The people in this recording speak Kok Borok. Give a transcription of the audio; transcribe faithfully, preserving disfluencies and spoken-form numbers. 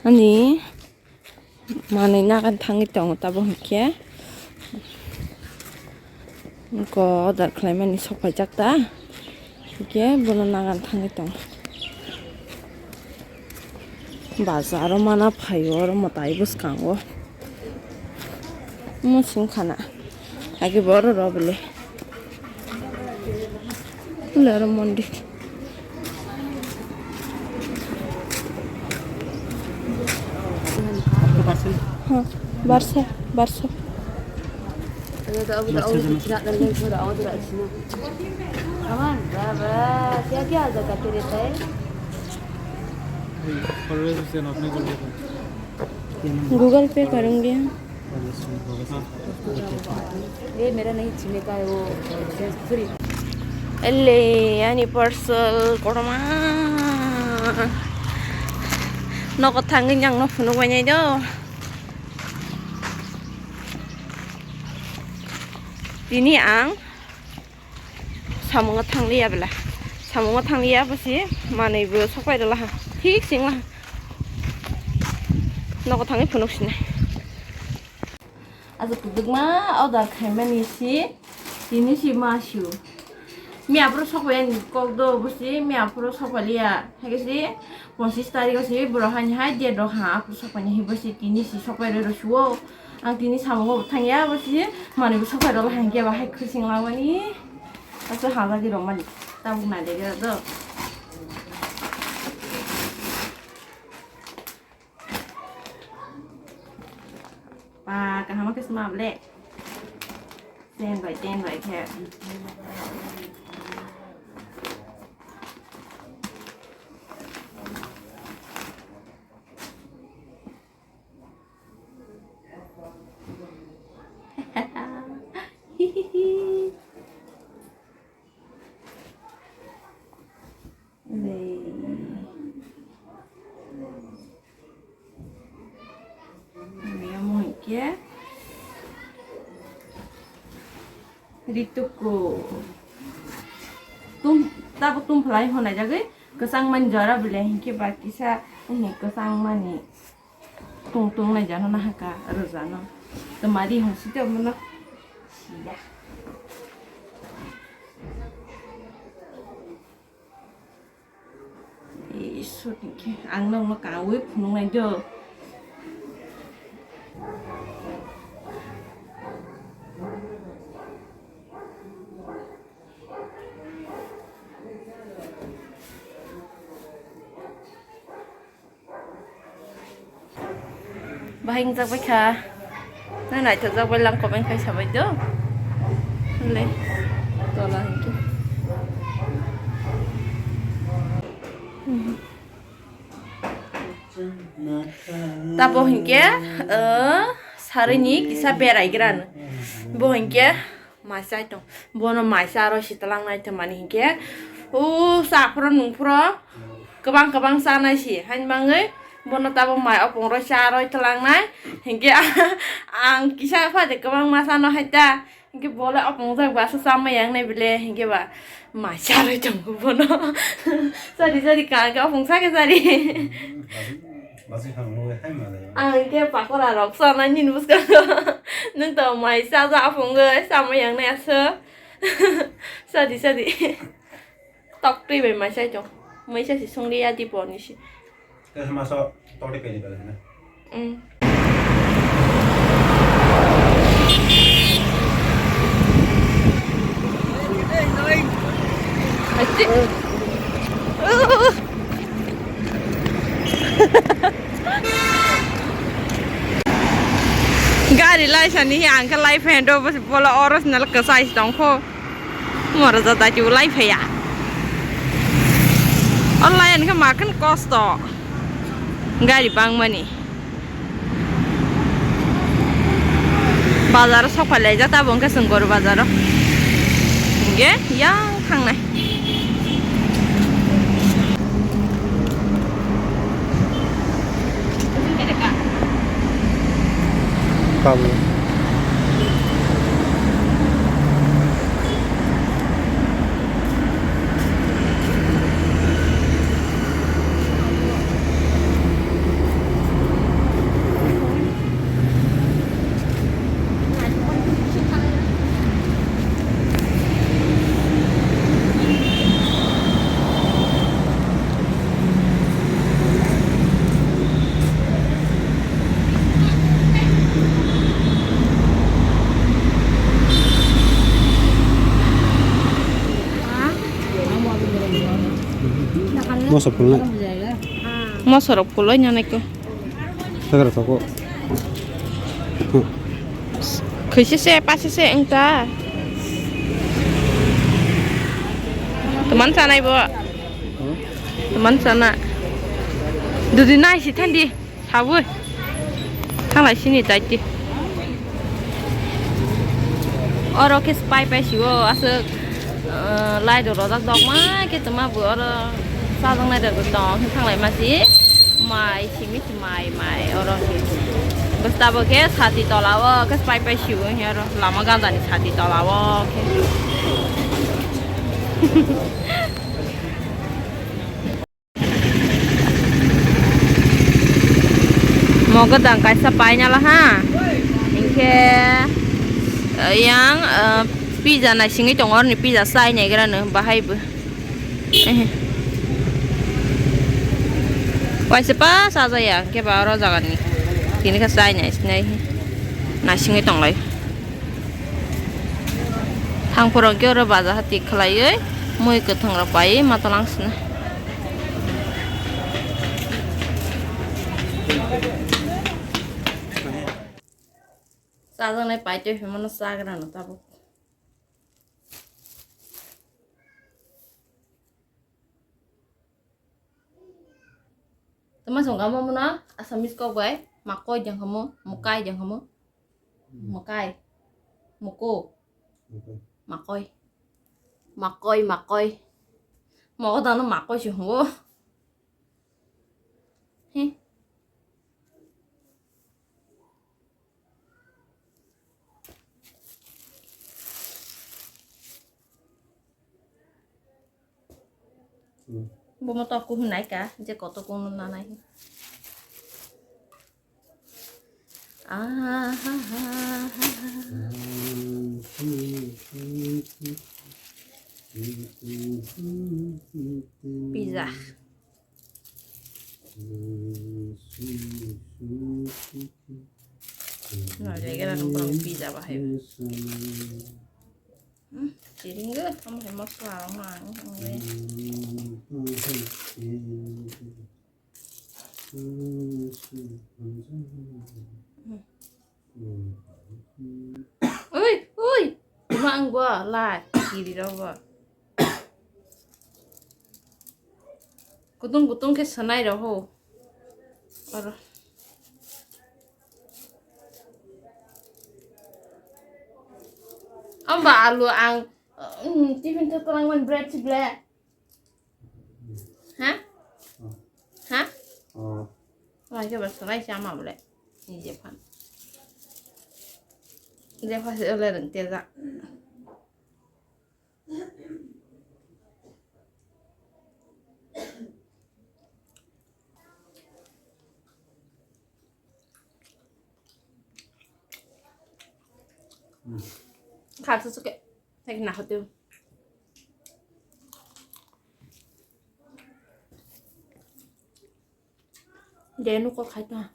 Ani manwi nagan thangwi tongo, tabuk hinkhe ko order khlaimani sok phaijak ta, hinkhe bono nagan thangwi tongo. Bazaro mana phaio, oro mwtai bwskango. Omo song khana. Age boro rw bele. Hwnwi oro mondir. Ha, barsa, barsa. Google Pay करूंगी। ये मेरा नहीं छीने का है वो, free. Ele, ani parcel kotorma. Nogo thangwi nang no phunuk bai nai do. Tini ang samungo thangliya bela. Samungo thangliya bosi manwi bo sok pai rwla ha. Thik sing la ha. Nogo thangwi phunuk sinai. Ajo kwbwkma order khaimani si, tini si ma siu. Miya phuru sokphaiyani kok do, bosi miya phuru sokphailiya. Haikhe si ponchis tarikh o si borok haini hai date rok ha, aphuru sokphaini hai bosi tini si sokphai rw rw suo. Ang tini samungo bo thangya, bosi manwi bo sokphai rwla haikhe ba hai khwsing lamani. Aso hajagwi rwmani. Tabuk nai de do. Ba, kaham khe sma ble. Ten bai ten bai khe. Ani omo hinkhe rituku tum, tabuk tum phlai hwnai jagwi kwchang mani jora bwle hinkhe ba kisa ani kwchang mani tung tung nai jano nahaka rwjano twmari hwn site omono siya. Isor, hinkhe ang nokno kaui phunuknai do. Bahai wngjak bai kha. Na naithokjak bai lang comment khai sabai do. Le. Tola hinkhe. Tabo hinkhe, eh, saruni kisa berai gran. Bo hinkhe Mai chai tong. Bono mai cha rw si twlang nai tongmani hinkhe, o cha phuru nung phuru kwbang kwbang chanai si. Haini bagwi bono tabuk mai opong rw cha rw twlang nai. Hinkhe ang kisa pha de kwbang ma chano hai ta. Hinkhe bo le opong jak ba se cha ma yang nai bile. Hinkhe ba mai cha rw tongo bono. Chari chari ka, ka opong sa khe chari. Ang hinkhe pakora rok chanai nini bwskango. Nwng to mai cha ja aphungwi, chamwi yang nai aswk. Sadi, sadi. Tok twi bai mai chai tong. Mai cha si songli ya di bo ni si. Tei ma so tok twi kai di bala na. Mm. Gari laisani hi ang khe lai phaino, bola original kwchai tongkho. Mora jadai twi lai phaiya. O lai ani khe makhan kosto. Gari bangmani. Bazar o sok phai laijak, tabuk hwnkhe chwng Goru bazar o. Hinkhe yang thangnai. Tabuk. Moso phulnai. Moso rok phuloi nyanai ko. Sagra soko. Khaisi se, pasi se engta. Teman sanai bo. Teman sana. Dudi nai si thandi. Sabui. Thanglai sini taiti. Oro khe spy pai siwo aswk, uh, lai do rojak dok ma khe tongma bo oro chajak nai rok tong khe thanglai ma si mai simi si mai mai oro khe bwsabo khe sati tola o khe spy pai siwo he oro lama ganda ni sati tola o khe. Mo gadang kaisa paina la ha. Hinkhe, eh, yang, eh, pizza naisingwi tongo, oroni pizza chai naigra no bahai bo. Ehe. Waisa pa sajaya, hinkhe ba oro jagani. Tini khe chai nai sinai. Naisingwi tonglai. Thangphuru hwnkhe oro baja hati khlaiwi mui kwthwng rok pai ma tolang sina. Chajaknai paitwi hwnmano chagra no tabuk. Tama song kamo muna Assamese kok bai makoi jang kamo, mukai jang kamo, mukai, muko, makoi, makoi, makoi, moko dano makoi si hongo. He. Bomo to kuhun nai ka, je koto kuhun na nai. Ah, ha, ha, ha, ha. Pizza. No, ya kira nung kurang pizza bahai. Hmm, chiring ge, kamu hemat lah, mang, mang. Ui, ui. Ima ang bo lai kiri rok bo. Kutung kutung khe sanai rok ho. Oro. Amba alu ang, mm, tiffin to tolangmani bread si ble. Ha? Ha? Oh. Wah, coba serai sama boleh. Ini Jephan. Jephan sih oleh rengte tak. Khar susu ke. Thek na hotu. Denu ko khai ta.